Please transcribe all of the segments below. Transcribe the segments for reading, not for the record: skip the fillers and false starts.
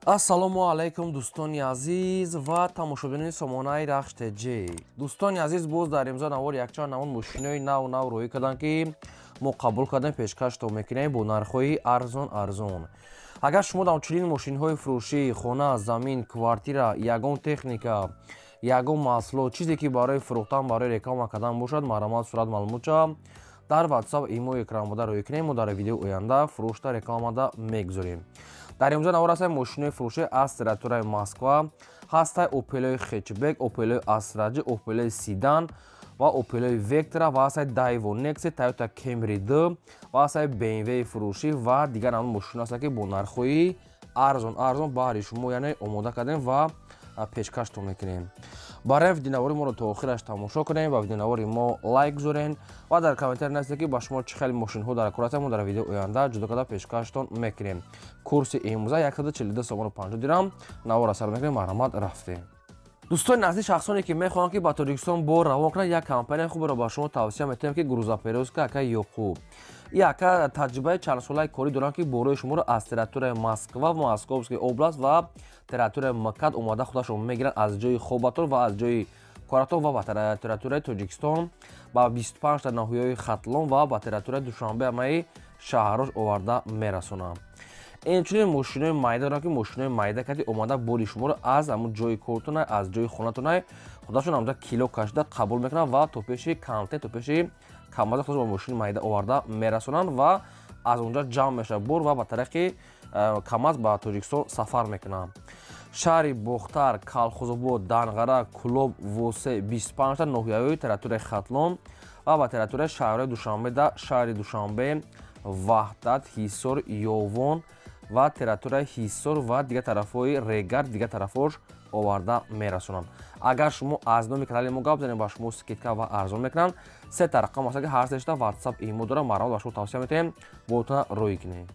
Ассалому алайкум, дӯстони азиз ва тамошобинони сомонаи Рахш ТЖ. Дӯстони азиз, боз дар имзо навор якчанд намуд мошинои нав нав роҳӣ карданд, ки мо қабул кардем, пешкаштон мекунем бо нархҳои арзон арзон. Агар шумо дар чунин мошинҳои фурӯшӣ, хона, замин, квартира, ягон техника, ягон маҳсулот, чизе ки барои фурӯхтан, барои реклама кардан бошад, марҳамат, сурат, маълумотча дар WhatsApp, имо, экранбода роҳӣ кунем. Мо дар видеои оянда фурӯшта, рекламада мегузорем. Дар имзо навор ҳастаи мошинои фурӯшӣ аз территорияи Москва, ҳастаи Опелои хэтчбек, Опелои Астра Ҷи, Опелои седан ва Опелои Вектра ва ҳастаи Дайво Некси, Тойота Кемри 2 ва ҳастаи BMW фурӯшӣ ва дигар намуд мошино ҳастанд, ки бо нархҳои арзон арзон баҳри шумо, яъне, омода кардем ва пешкаштон мекунем. Барои видеонавори моро то охираш тамошо кунем ва видеонавори мо лайк гузорен ва дар комментарий нависед, ки ба шумо чӣ хел мошинҳо дар кор ҳастанд. Мо дар видеои оянда ҷудо карда пешкаштон мекунем. Курси имрӯза 142 сомону 50 дирам. Навора сар мекунем, марҳамат, рафтем. Дӯстони азиз, шахсоне ки мехоҳанд, ки ба Тоҷикистон бор равон кунанд, як компанияи хубро ба шумо тавсия метавонем, ки «Грузоперевозка» ака Ёқуб. И ака таҷрибаи чандсолаи корӣ доранд, ки борои шуморо аз территорияи Москва, Московская область ва территорияи МКАД омада худашон мегиранд, аз ҷои хобатон ва аз ҷои коратон ва ба территорияи Тоҷикистон, ба 25 та ноҳияҳои Хатлон ва ба территорияи Душанбе, ҳамаи шаҳрҳош оварда мерасонанд. Инчунин мошинои майда доранд, ки мошинои майда кати омада бори шуморо аз ҳамун ҷои кортона, аз ҷои хонатона худашон ҳамҷа кило кашида қабул мекунанд ва то пеши контейнер, то пеши камаза худашон ба мошини майда оварда мерасонанд ва аз онҷа ҷамъ мешавад бор ва ба тариқи камаз ба Тоҷикистон сафар мекунанд. Шаҳри Бохтар, Калхозобод, Данғара, Кулоб, Восе, 25 та ноҳияҳои территорияи Хатлон ва ба территорияи шаҳрҳои Душанбе, да шаҳри Душанбе, Ваҳдат, Ҳисор, Ёвон ва территорияи Ҳисор ва дигар тарафҳои Регар, дигар тарафҳош оварда мерасонанд. Агар шумо аз номи канали мо гап занед, ба шумо скидка ва арзон мекунанд. Се та рақам аст, ки ҳар сешта WhatsApp, имо дорам. Марҳамат, ба шумо тавсия метаҳем, ботона роҳӣ кунед.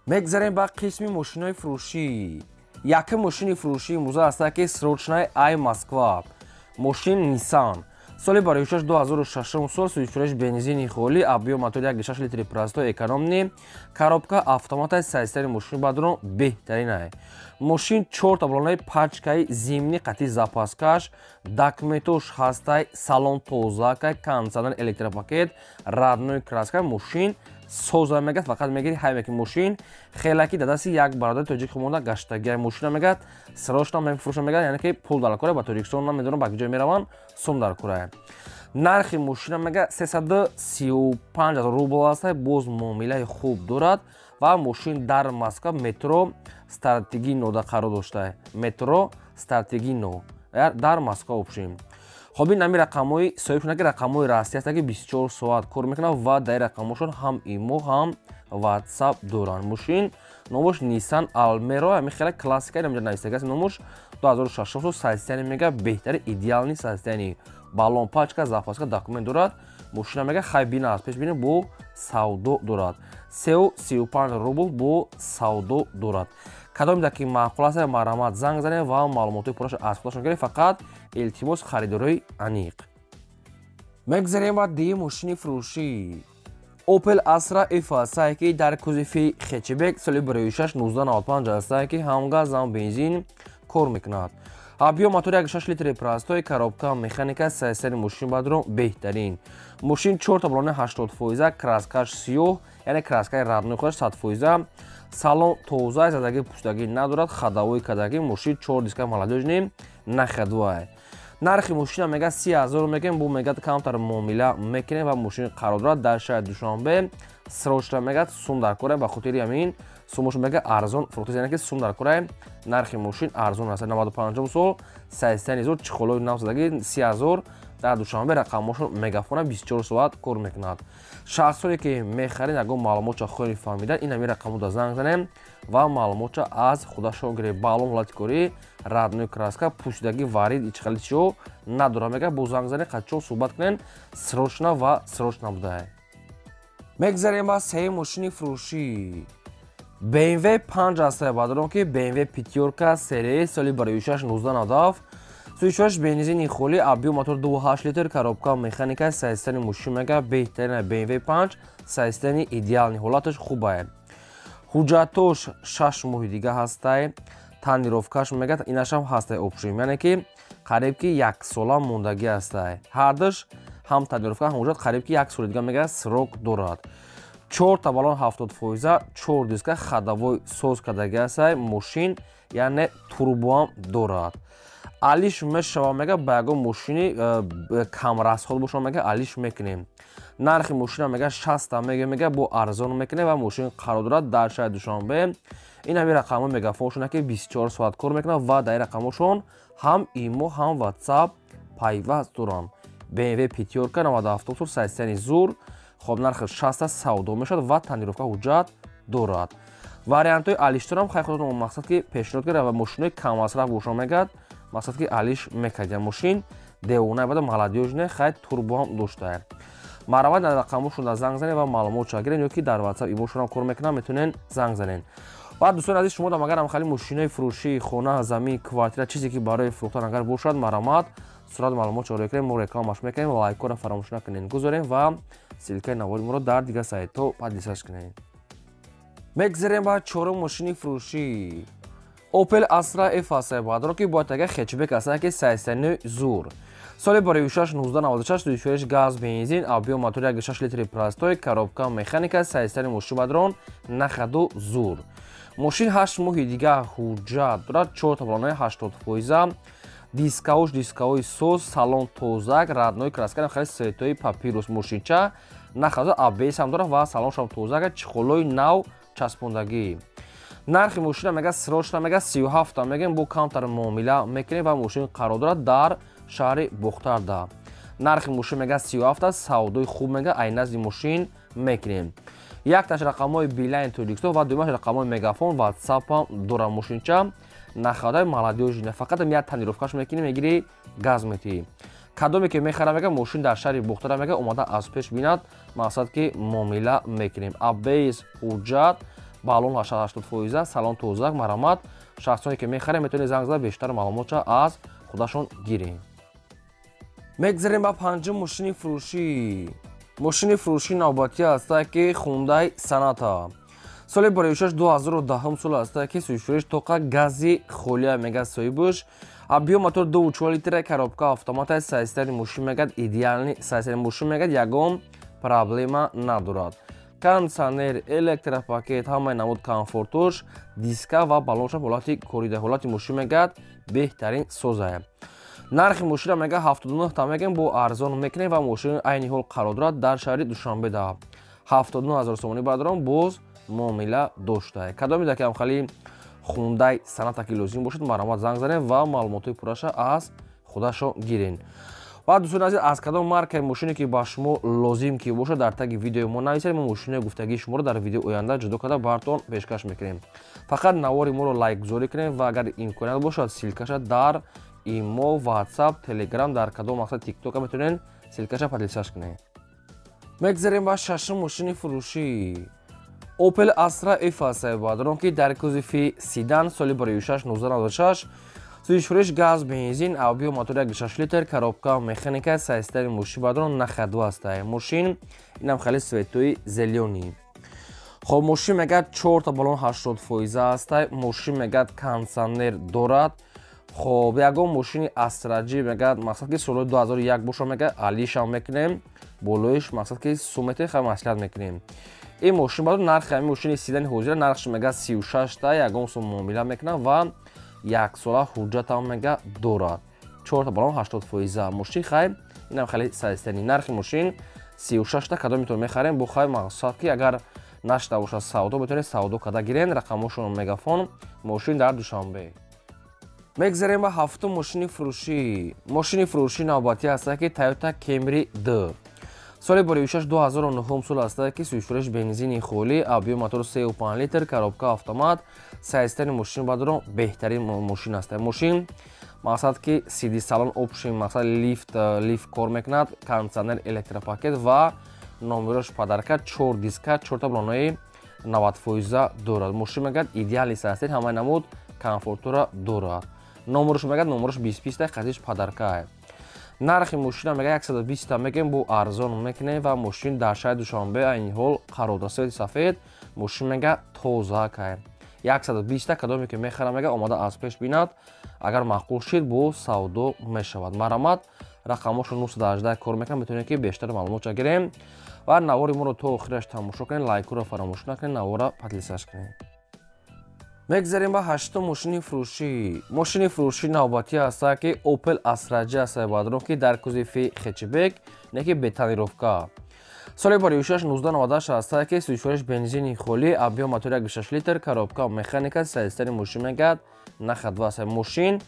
Мегзарем ба қисми мошинои фурӯшӣ. Якум мошини фурӯшии имрӯза ҳаста, ки срочный ай Москва, мошин Nissan, соли бароишаш 2006 сол, сӯзишвориш бензини холӣ, объём мотор 1,6 литри, простой, экономный, коробка автомата. Состояние мошини бадрон беҳтаринае. Мошин чорта балонаи пачкаи зимний қати запаскаш, документош ҳастай, салон тозакай, кондиционер, электропакет, родной краска. Мошин соза мегад, фақат мегири ҳай меки. Мошин хелаки дадасти як бародари тоҷик монда гаштагия. Мошина мегад, срочно мефурӯша мегад, яъне ки пул дар кора, ба Тоҷикистон намедонам ба куҷо мераванд, сум дар кора. Нархи мошина мега 335 000 рубл аст, боз муомилаи хуб дорад. Ва мошин дар Москва, метро Стратегинода қарор дошта, метро Стратегино дар Москва общем. Хоб, ин ҳами рақамҳои соҳиб шуда, ки рақамҳои расмӣ ҳаста, ки 24 соат кор мекунанд ва дар рақамҳошон ҳам имо, ҳам WhatsApp доранд. Мошин номуш Nissan Almera, ҳами хеле классика, инҷа навистагааст номуш, 2006 сол. Состояние мега беҳтари, идеальный состояние, баллон пачка, запаска, документ дорад. Мошина мега хай бина, аз пеш бина, бо савдо дорад, 335 рубл бо савдо дорад. Кадоме ки маъқул аст, марҳамат, занг занед ва маълумотҳои пурраша аз худашон гиред. Фақат илтимос, харидорои аниқ. Мегзарем ба дигар мошини фурӯшӣ. Opel Astra F ҳастае, ки дар кузови хэтчбек, соли 2006, 1995 ҳастае, ки ҳам газ, ҳам бензин кор мекунад. Объём мотор 1,6 литри, простой, коробка механика. Состояние мошин бадро беҳтарин. Мошин чорта балони 80 фоиза, краскаш сиёҳ, яъне краскаи родной худаш 100 фоиза. Салон тоза, задагӣ пустагӣ надорад, ходовой кадагӣ. Мошин чор диска, молодёжный, на ходовая. Нархи мошина мега 30 000 мегем, бу мегад камтар муомила мекунем. Ва мошин қарор дорад дар шаҳри Душанбе. Срочно мегад, сум дар кора, ба хотири ҳамин сумош мега арзон фурӯхта, яъне ки сум дар кора, нархи мошин арзон аст. 95 сол, состояние зуд, чехолои нав задагӣ, 30 000 дар Душанбе. Рақамҳошон мегафона, 24 соат кор мекунад. Шахсоне ки мехаред, ягон маълумотча хоҳед фаҳмидан, ин ҳамин рақамҳода занг занем ва маълумотча аз худашон гиред. Баллон ҳолати корӣ, родной краска, пӯшидагӣ, варид ичхали чиё надорад мега. Бо занг занед, қачон суҳбат кунед, срочно ва срочно будае. Мегзарем ба сеюм мошини фурӯшӣ. BMW 5 ҳастае бадрон, ки BMW пятёрка серия, соли 2006, 1997, сӯзишвориш бензини холӣ, объём мотор 2,8 литр, коробка механика. Состояние мошин мега беҳтарин. BMW 5 состояние идеальный, ҳолаташ хубае. Ҳуҷҷатош 6 моҳи дига ҳастай. Тонировкаш мегӯяд инашам ҳастай общем, яъне ки қариб ки яксола мондагӣ ҳастай. Ҳардуш ҳам тонировка ҳам ҳуҷҷат қариб ки як соли дига мегӯяд срок дорад. Чорта баллон 70%, чор диска ходовой соз кардагӣ ҳастай мошин, яъне турбоам дорад. Алиш мешава мега ба ягон мошини камрасход боша мега алиш мекунем. Нархи мошина мега 60 мега бо арзон мекунем ва мошин қарор дорад дар шаҳри Душанбе. Ин ҳамин рақамҳои мегафоншона ки 24 соат кор мекунад ва дар ин рақамҳошон ҳам имо ҳам WhatsApp пайваст доранд. BMW пятёрка 97 сол состояни зур, хоб нархи 60 савдо мешавад ва тонировка ҳуҷҷат дорад. Вариантҳои алишторам хай худатон мақсад ки пешниҳод карда ва мошинои каммасраф боша мегӯяд мақсад ки алиш мекардям. Мошин девона бада молодёжне хай турбоам доштая. Марамат дар рақамҳошон занг занед ва маълумотша гирен ё ки дар WhatsApp имошонам кор мекунам, метавонен занг занен. Ва дӯстони азиз, шумо дам агар ҳам мошинои фурӯшӣ, хона, замин, квартира, чизе ки барои фурӯхтан агар бошад, марамат сурат маълумот чора кунем, мо рекламаш мекунем, лайкҳоро фаромӯш накунед, гузорем ва ссылкаи навори моро дар дигар сайтҳо поделиться кунед. Мегзарем ба чорум мошини фурӯшӣ. Opel Astra F ҳастай баъдро ки бояд ага хэтчбек ҳастанд ки состояни зур. Соли 2006 1996 душвариш газ бензин, объем мотор 1.6 литри простой, коробка механика, состояни мошин бадрон нахаду зур. Мошин 8 моҳи дига ҳуҷҷат дорад, 4 таблонаи 80%, дискаош дискаои соз, салон тозак, родной краска, хеле цветои папирус мошинча, нахаду ABS ҳам дорад ва салоншам тозак, чехолои нав часпондагӣ. Нархи мошина мега срочно мега 37 мегем, бо камтар муомила мекунем ва мошин қарор дорад дар шаҳри Бохтарда. Нархи мошин мега 37, савдои хуб мега ай назди мошин мекунем. Якташ рақамҳои Билайн Тоҷикистон ва дуюмаш рақамҳои Мегафон, WhatsApp ҳам дорад мошинча. Нахадай молодёжи, фақат як тонировкаш мекунем, мегири газ метиҳӣ. Кадоме ки мехара мега мошин дар шаҳри Бохтара мега омада аз пеш бинад, мақсад ки муомила мекунем. ABS ҳуҷҷат, баллон 80%, салон тозак, марамат. Шахсоне ки мехарем метавонед занг зада бештар маълумотша аз худашон гирем. Мегзарем ба панҷум мошини фурӯшӣ. Мошини фурӯшӣ навбатӣ ҳастад ки Hyundai Sonata. Соли 2006 2010 сол ҳастад ки сӯйшуриш тоқа гази холия мега соҳибаш. Объем мотор 2.4 литра, коробка автомата, состояни мошин мегӯяд идеальный состояни мошин мегӯяд ягон проблема надорад. Кондиционер, электропакет, ҳамаи намуд комфортош, диска ва баллонша ҳолати корида, ҳолати мошин мегӯяд беҳтарин созая. Нархи мошина мега 79 та мегем, бо арзон мекунем ва мошин айни ҳол қарор дорад дар шаҳри Душанбе. 79 ҳазор сомонӣ бадрон боз муомила доштае. Кадоме дар ки ҳам Hyundai Sonata ки лозим бошад, марамат занг занед ва маълумотҳои пурраша аз худашон гирен. Ва дӯстони азиз, аз кадом маркаи мошине ки ба шумо лозим ки бошад, дар таги видеои мо нависед, мо мошинои гуфтагии шуморо дар видеои оянда ҷудо карда бартон пешкаш мекунем. Фақат навори моро лайкгузорӣ кунем ва агар имконият бошад, ссылкаша дар имо, WhatsApp, Telegram, дар кадом мақсад TikTok метавонед ссылкаша поделиться кунед. Мегзарем ба шашум мошини фурӯшӣ. Opel Astra F ҳастае баъдрон ки дар кузови седан соли 2006 1996 сӯйшуриш газ бензин, объем мотор 1.6 литр, коробка механика, состояни мошин баъдрон нахаду ҳастае. Мошин инам хеле цветои зелёный. Хоб мошин мегӯяд 4 та баллон 80% ҳастае. Мошин мегӯяд кондиционер дорад. Хоб ягон мошини Astra J мегӯяд мақсад ки соли 2001 боша мегӯяд алишам мекунем, болоиш мақсад ки сумете хай маслиҳат мекунем. Ин мошин баъд нархи ҳамин мошини седани ҳозира нархш мегӯяд 36 та, ягон сум муомила мекунад ва яксола ҳуҷҷатам мега дорад. 4 та баллон 80%. Мошин хай инам хеле состояни. Нархи мошин 36 та, кадомитон мехарем бо хай мақсад ки агар нашта бошад савдо метавонед савдо карда гирен. Рақамҳошон Мегафон, мошин дар Душанбе. Мегзарем ба ҳафтум мошини фурӯшӣ. Мошини фурӯшӣ навбатӣ ҳастад ки Toyota Camry 2. Соли 2006 2009 сол ҳастад ки сӯйшуриш бензини холӣ, объем мотор 3.5 литр, коробка автомат, состояни мошин бадрон беҳтарин мошин ҳастад. Мошин мақсад ки CD салон option, мақсад лифт кор мекунад, кондиционер, электропакет ва номерош подарка, 4 диска, 4 та баллонаи 90% дорад. Мошин мегӯяд идеальный состояни, ҳамаи намуд комфортура дорад. Номерош мегӯяд номерош 20 қазиш подарка. Нархи мошина мегӯяд 120 та мегем, бо арзон мекунем ва мошин дар шаҳри Душанбе айни ҳол қарор дорад. Цвети сафед, мошин мегӯяд тоза кай. 120 кадоме ки мехара мега омада аз пеш бинад, агар маъқул шид бо савдо мешавад. Марҳамат, рақамошо 918 кор мекунад, метавонед ки бештар маълумотша гирем ва навори моро то охираш тамошо кунед, лайкуро фаромӯш накунед, навора подписаться кунед. Мегзарем ба ҳаштум мошини фурӯшӣ. Мошини фурӯшӣ навбатӣ ҳаста ки Opel Astra J аст, бадрон, ки дар кузови хэтчбек, не ки бе тонировка. Соли бароишаш 1998 ҳаста ки сӯзишвориш бензини холӣ, объём мотор 1,6 литр, коробка механика, сайстари мошин мегад нахад ва мошин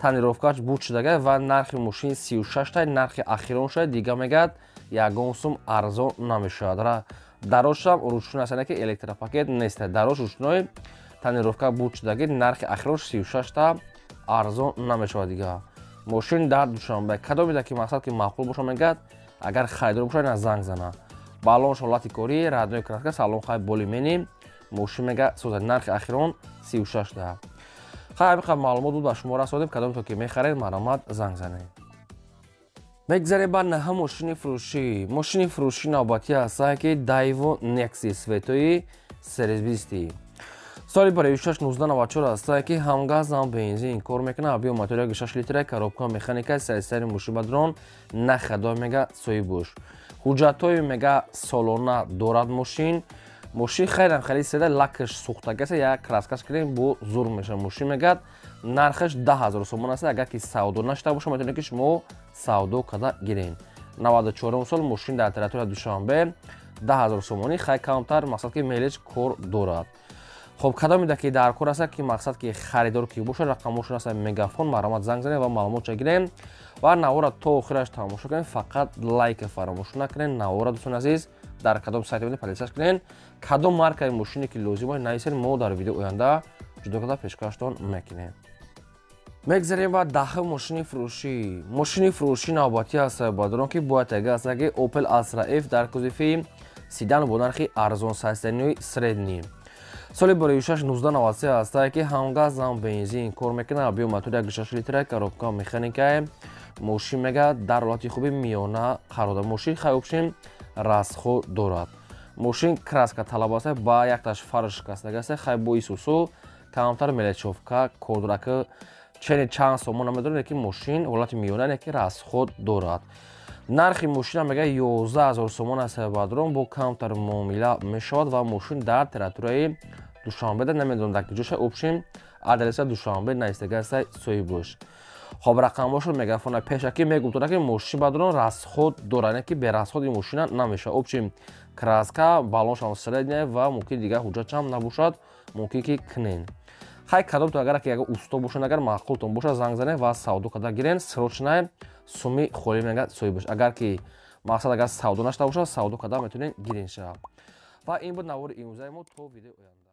тонировкаш буд шудага ва нархи мошин 36 та, нархи ахирон шуда, дига мегад ягон сум арзон намешавад. Дарошам ручной аст, ки электропакет нест, дарош ручной, тонировка буд шудаги, нархи ахирош 36 та, арзон намешавад дига. Мошин дар Душанбе, кадомеда ки мақсад ки маъқул боша мегад, агар харидор боша, на занг зана. Баллонш ҳолати корӣ, родной краска, салон хай болимени, мошин мега созад, нархи ахирон 36 та. Хай, ҳамин маълумот буд ба шумо расонем, кадомто ки мехаред, марҳамат, занг занед. Мегзарем ба наҳа мошини фурӯшӣ. Мошини фурӯшӣ навбатӣ ҳаста ки Daewoo Nexia светои сервисти. Соли бароишаш 1994 ҳаста ки ҳам газ, ҳам бензин кор мекунад, объём мотор 1,6 литра, коробка механика, сайстари мошин бадрон нахадо мега соҳибуш. Ҳуҷҷатҳои мега солона дорад мошин. Мошин хайрам хеле седа, лакаш сӯхтагаса, як краскаш кунем бо зур мешавад. Мошин мегад нархаш 10 000 сомон аст, агар ки савдо нашуда боша, метавонед ки шумо савдо карда гирен. 94 сол, мошин дар территория Душанбе, 10 000 сомонӣ, хай камтар мақсад ки мелеч кор дорад. Хоб, кадомеда ки дар кор аст, ки мақсад ки харидор ки бошад, рақамошон аст Мегафон, марҳамат, занг занед ва маълумотша гирем ва навора то охираш тамошо кунед, фақат лайка фаромӯш накунед. Навора, дӯстони азиз, дар кадом сайт мебинед, подписаться кунед, кадом маркаи мошине ки лозим аст, нависед, мо дар видео оянда ҷудо карда пешкаштон мекунем. Мегзарем ба даҳум мошини фурӯшӣ. Мошини фурӯшӣ навбатӣ аст бадрон, ки бояд тега аст ки Opel Astra F дар кузови седан бо нархи арзон, сайстаниҳои средний. Соли бароишаш 1993 ҳаста ки ҳам газ, ҳам бензин кор мекунад, объём мотор 1,6 литра, коробка механика, мошин мега дар ҳолати хуби миёна қарор дорад. Мошин хай общем расход дорад. Мошин краска талаб аст, ба якташ фарш шикастага аст, хай бо исусу камтар мелочёвка кор дорад, ки чени чанд сомон намедонам, лекин мошин ҳолати миёна, лекин расход дорад. Нархи мошина мега 11 000 сомон аст бадрон, бо камтар муомила мешавад ва мошин дар территорияи Душанбеда, намедонам дар куҷоша, общем адреса Душанбе наистага аст соҳибош. Хоб, рақамҳошо Мегафона пешакӣ мегуфтона ки мошин бадрон расход дорад, ки бе расходи мошина намешавад. Общем краска баллоншам средняя ва мумкин дигар ҳуҷҷатшам набошад, мумкин ки кунен. Хай, кадомтон агар ки ягон усто бошанд, агар маъқултон бошад, занг занед ва савдо карда гирен, срочно суми холӣ мега соҳиб бош. Агар ки мақсад агар савдо нашуда бошад, савдо карда метавонед гирен шавад. Ва ин буд навори имрӯзаи мо, то видеои оянда.